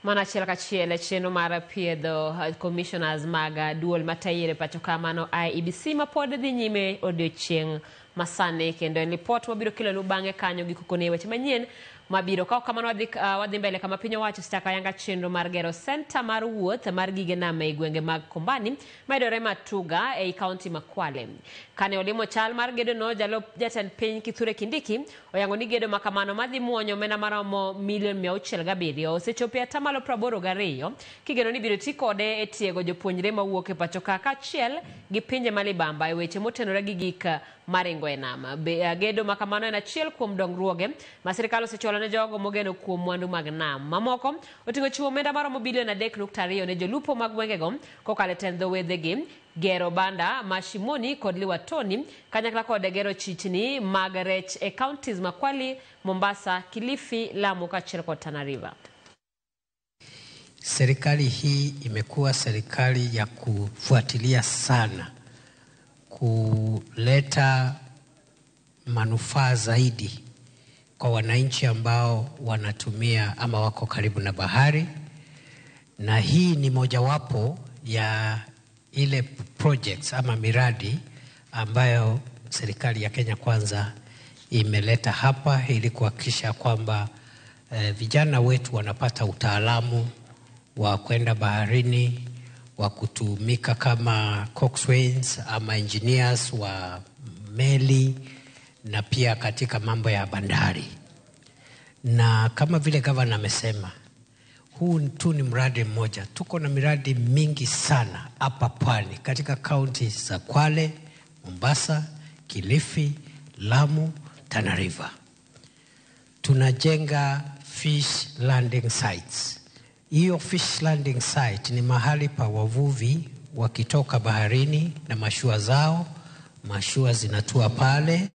Mana achiel kachiel e chenro mar piedho commissioners mag duol matayiere pacho ka mano IEBC ma pod dhi nyime odiochieng' masani kendo en lipot mabiro kelonu bang'e kanyo gi koko ne weche manyien mabiro. Ka ok kamano wadhi mbele kama piny owacho osechako ayanga chenro mar gero senta mar wuoth mar gige nam ei gwenge mag Kombani mayudore Matuga ei kaunti ma Kwale. Kane olimo chal mar gedono, jalup jatend piny Kithure Kindiki oyango ni gedo makamano madhi muonyo omenda maromo milion 607 osechopo e atamalo 82 kigeno ni ibiro ti kode e tiego jopuonjre mawuok e pacho ka kaachiel gi pinje ma libamba e weche motenore gi gik maringo e nam. Gedo makamano en achiel kuom dongruoge ma sirikal osechwalo ne jogo mogeno kuom mwandu mag nam. Mamoko oting'o chiwo omenda maromo bilion 3.2 ne jolupo mag gwengego kokalo e tend dho wedhegi, gero banda ma Shimoni kod Liwatoni kanyakla kod gero chichni mag rech e counties ma Kwale, Mombasa, Kilifi, Lamu kaachiel kod Tana River. Serikali hii imekuwa serikali ya kufuatilia sana kuleta manufaa zaidi kwa wananchi ambao wanatumia ama wako karibu na bahari, na hii ni mojawapo ya ile projects ama miradi ambayo serikali ya Kenya Kwanza imeleta hapa ili kuhakikisha kwamba vijana wetu wanapata utaalamu wa kwenda baharini, wa kutumika kama coxswains ama engineers wa meli na pia katika mambo ya bandari. Na kama vile gavana amesema, huu tu ni mradi mmoja. Tuko na miradi mingi sana hapa pwani katika kaunti za Kwale, Mombasa, Kilifi, Lamu, Tana River. Tunajenga fish landing sites. Hiyo fish landing site ni mahali pa wavuvi wakitoka baharini na mashua zao, mashua zinatua pale.